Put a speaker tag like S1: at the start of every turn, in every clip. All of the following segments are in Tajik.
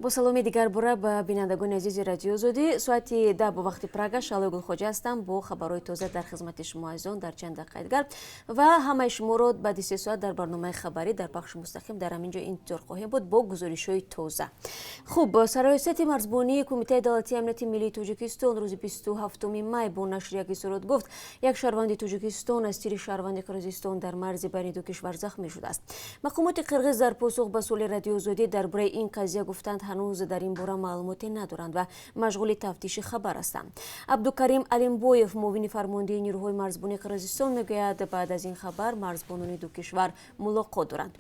S1: Бо саломи дигар бора ба бинандагони азизи Радиои Озодӣ. Соати 10 бо вақти Прага. Шаҳлои Гулхоҷа ҳастам бо хабарҳои тоза дар хизмати шумо, азизон, дар чанд дақиқаи дигар ва ҳамаи шуморо баъди 3 соат дар барномаи хабарӣ дар пахши мустақим дар ҳамин ҷо интизор хоҳем буд бо гузоришҳои тоза. Хуб, Сарраёсати марзбонии Кумитаи давлатии амнияти миллии Тоҷикистон рӯзи 27 май бо нашри як изҳорот гуфт, як шаҳрванди Тоҷикистон аз тири шаҳрванди Қирғизистон дар марзи байни ду кишвар захмӣ шудааст. Мақомоти қирғиз дар посух ба суоли Радиои Озодӣ дар бораи ин қазия гуфтанд, ҳанӯз дар ин бора маълумоте надоранд ва машғули тафтиши хабар ҳастанд. Абдукарим Алимбоев, муовини фармондеҳи нирӯҳои марзбонии Қирғизистон, мегӯяд, баъд аз ин хабар марзбонони ду кишвар мулоқот доранд.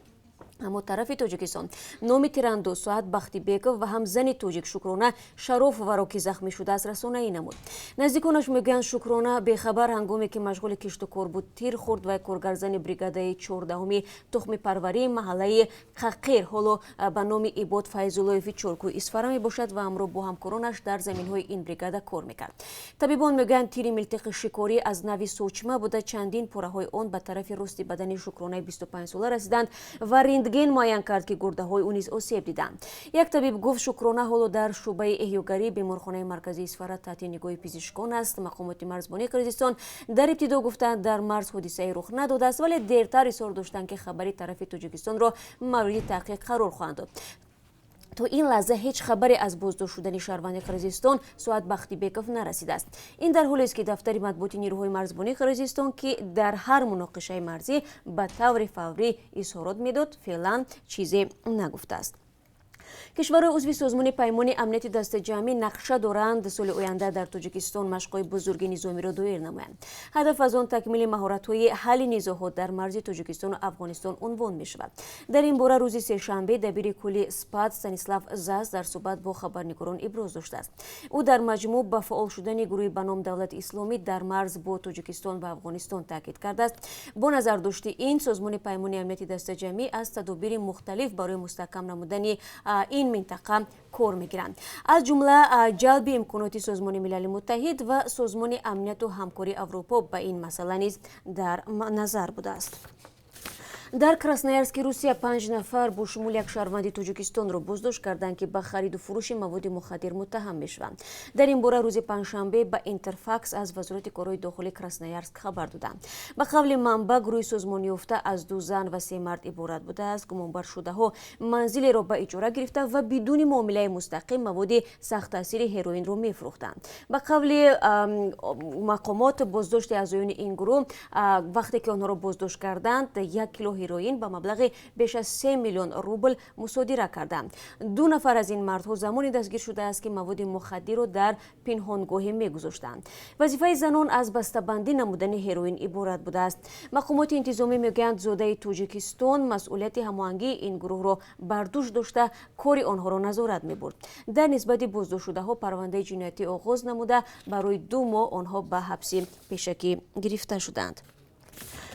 S1: Аммо тарафи Тоҷикистон номи тирандоз Соат Бахтибеков ва ҳам зани тоҷик Шукрона Шарофоваро, ки захмӣ шудааст, расонаӣ намуд. Наздиконаш мегӯянд, Шукрона бехабар, ҳангоме ки машғули киштукор буд, тир хӯрд ва коргарзани бригадаи 14-уми тухмипарварии маҳаллаи Қақир, ҳоло ба номи Ибод Файзуллоеви Чоркӯи Исфара мебошад, ва ҳамроҳ бо ҳамкоронаш дар заминҳои ин бригада кор мекард. Табибон мегӯянд, тири милтиқи шикорӣ аз нави сочма буда, чандин пораҳои он ба тарафи рости бадани Шукронаи 25сола расиданд ва рентген муайян кард, ки гурдаҳои ӯ низ осеб диданд. Як табиб гуфт, Шукрона ҳоло дар шӯъбаи эҳёгарии беморхонаи марказии Исфара таҳти нигоҳи пизишкон аст. Мақомоти марзбонии Қирғизистон дар ибтидо гуфтанд, дар марз ҳодисае рух надодааст, вале дертар изҳор доштанд, ки хабари тарафи Тоҷикистонро мавриди таҳқиқ қарор хоҳанд дод. То ин лаҳза ҳеҷ хабаре аз боздошт шудани шаҳрванди Қирғизистон Соат Бахтибеков нарасидааст. Ин дар ҳолест, ки дафтари матбуоти нирӯҳои марзбонии Қирғизистон, ки дар ҳар муноқишаи марзӣ ба таври фаврӣ изҳорот медод, феълан чизе нагуфтааст. Кишварҳои узви Созмони Паймони Амнияти Дастаҷамъӣ нақша доранд соли оянда дар Тоҷикистон машқҳои бузурги низомиро доир намоянд. Ҳадаф аз он такмили маҳоратҳои ҳалли низоъҳо дар марзи Тоҷикистону Афғонистон унвон мешавад. Дар ин бора рӯзи сешанбе дабири кулли СПАТ Станислав Зас дар суҳбат бо хабарнигорон иброз доштааст. Ӯ дар маҷмӯъ ба фаъол шудани гурӯҳи ба ном Давлати Исломӣ дар марз бо Тоҷикистон ва Афғонистон таъкид кардааст. Бо назардошти ин, Созмони Паймони Амнияти Дастаҷамъӣ аз тадобири мухталиф барои мустаҳкам намудани ин минтақа кор мегиранд, аз ҷумла ҷалби имконоти Созмони Милали Муттаҳид ва Созмони Амнияту Ҳамкории Аврупо ба ин масъала низ дар назар будааст. Дар Красноярски Русия панҷ нафар бо шумули як шаҳрванди Тоҷикистонро боздошт карданд, ки ба хариду фурӯши маводи мухаддир муттаҳам мешаванд. Дар ин бора рӯзи панҷшанбе ба Интерфакс аз Вазорати корҳои дохилии Красноярск хабар доданд. Ба қавли манбаъ, гурӯҳи созмонёфта аз ду зан ва се мард иборат будааст. Гумонбаршудаҳо манзилеро ба иҷора гирифта ва бидуни муомилаи мустақим маводи сахттаъсири ҳероинро мефурӯхтанд. Ба қавли мақомот, боздошти аъзоёни ин гурӯҳ, вақте ки онҳоро боздошт карданд, 1 кило ҳероин ба маблағи беш аз 3 миллион рубл мусодира карданд. Ду нафар аз ин мардҳо замоне дастгир шудааст, ки маводи мухаддирро дар пинҳонгоҳе мегузоштанд. Вазифаи занон аз бастабандӣ намудани ҳероин иборат будааст. Мақомоти интизомӣ мегӯянд, зодаи Тоҷикистон масъулияти ҳамоҳангии ин гурӯҳро бар дӯш дошта, кори онҳоро назорат мебурд. Дар нисбати боздоштшудаҳо парвандаи ҷиноятӣ оғоз намуда, барои 2 моҳ онҳо ба ҳабси пешакӣ гирифта шуданд.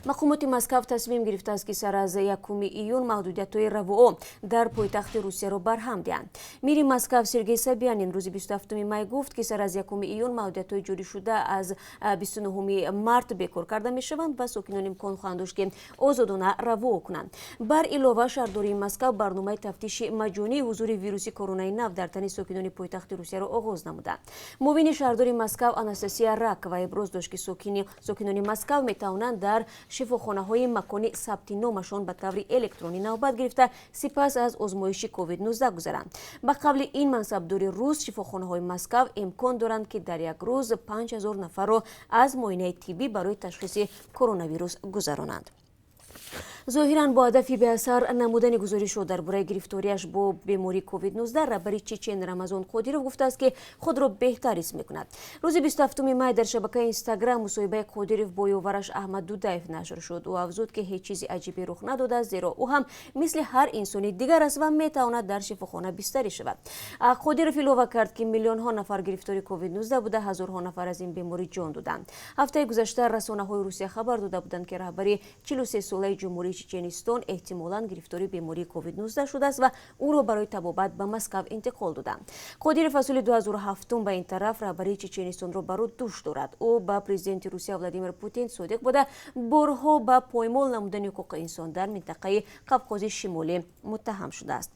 S1: Мақомоти Москав тасмим гирифтааст, ки сар аз 1 июн маҳдудиятҳои равуо дар пойтахти Русияро барҳам диҳанд. Мири Москав Сергей Собянин рӯзи 27 май гуфт, ки сар аз 1 июн маҳдудиятҳои ҷорӣшуда аз 29 март бекор карда мешаванд ва сокинон имкон хоҳанд дошт, ки озодона равуо кунанд. Бар илова, шаҳрдории Москав барномаи тафтиши маҷонии ҳузури вируси коронаи нав дар тани сокинони пойтахти Русияро оғоз намуданд. Муовини шаҳрдори Москав Анастасия Ракова иброз дошт, ки сокинони Москав метавонанд дар шифохонаҳои макони сабти номашон ба таври электронӣ навбат гирифта, сипас аз озмоиши COVID-19 гузаранд. Ба қавли ин мансабдори рус, шифохонаҳои Москав имкон доранд, ки дар як рӯз 5000 нафарро аз муоинаи тиббӣ барои ташхиси коронавирус гузаронанд. Зоҳиран бо ҳадафи беасар намудани гузоришҳо дар бораи гирифториаш бо бемории COVID-19, раҳбари Чечен Рамазон Қодиров гуфтааст, ки худро беҳтар ҳис мекунад. Рӯзи 27 май дар шабакаи Инстаграм мусоҳибаи Қодиров бо ёвараш Аҳмад Дудаев нашр шуд. Ӯ афзуд, ки ҳеҷ чизи аҷибе рух надодааст, зеро ӯ ҳам мисли ҳар инсони дигар аст ва метавонад дар шифохона бистарӣ шавад. Қодиров илова кард, ки миллионҳо нафар гирифтори COVID-19 буда, ҳазорҳо нафар аз ин беморӣ ҷон доданд. Ҳафтаи гузашта расонаҳои Русия хабар дода буданд, ки раҳбари 43солаи Ҷумҳурии Чеченистон эҳтимолан гирифтори бемории COVID-19 шудааст ва ӯро барои табобат ба Москав интиқол доданд. Қодиров аз соли 2007 ба ин тараф раҳбарии Чеченистонро бар дӯш дорад. Ӯ ба президенти Русия Владимир Путин содиқ буда, борҳо ба поймол намудани ҳуқуқи инсон дар минтақаи Қавқози Шимолӣ муттаҳам шудааст.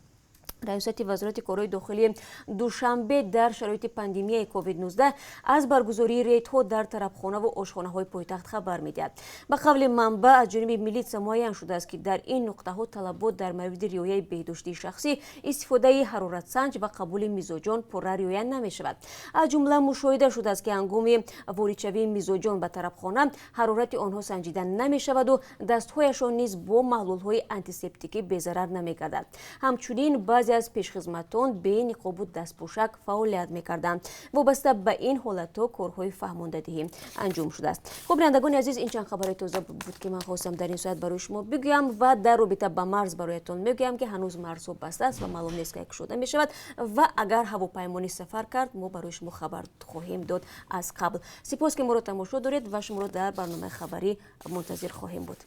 S1: Раёсати Вазорати корҳои дохилии Душанбе дар шароити пандемияи COVID-19 аз баргузории рейдҳо дар тарабхонаву ошхонаҳои пойтахт хабар медиҳад. Ба қавли манбаъ, аз ҷониби милитсия муайян шудааст, ки дар ин нуқтаҳо талабот дар мавриди риояи беҳдоштии шахсӣ, истифодаи ҳароратсанҷ ва қабули мизоҷон пурра риоя намешавад. Аз ҷумла мушоҳида шудааст, ки ҳангоми воридшавии мизоҷон ба тарабхона ҳарорати онҳо санҷида намешаваду дастҳояшон низ бо маҳлулҳои антисептикӣ безарар намегардад. Ҳамчунин баъзе аз пешхизматон бе ниқобу дастпӯшак фаъолият мекарданд. Вобаста ба ин ҳолатҳо корҳои фаҳмондадиҳӣ анҷом шудааст. Хуб, бинандагони азиз, ин чанд хабари тоза буд, ки ман хостам дар ин соат барои шумо бигӯям ва дар робита ба марз бароятон мегӯям, ки ҳанӯз марзҳо баста аст ва маълум нест, ки кушода мешавад ва агар ҳавопаймо низ сафар кард, мо барои шумо хабар хоҳем дод аз қабл. Сипос, ки моро тамошо доред, ва шуморо дар барномаи хабарӣ мунтазир хоҳем буд.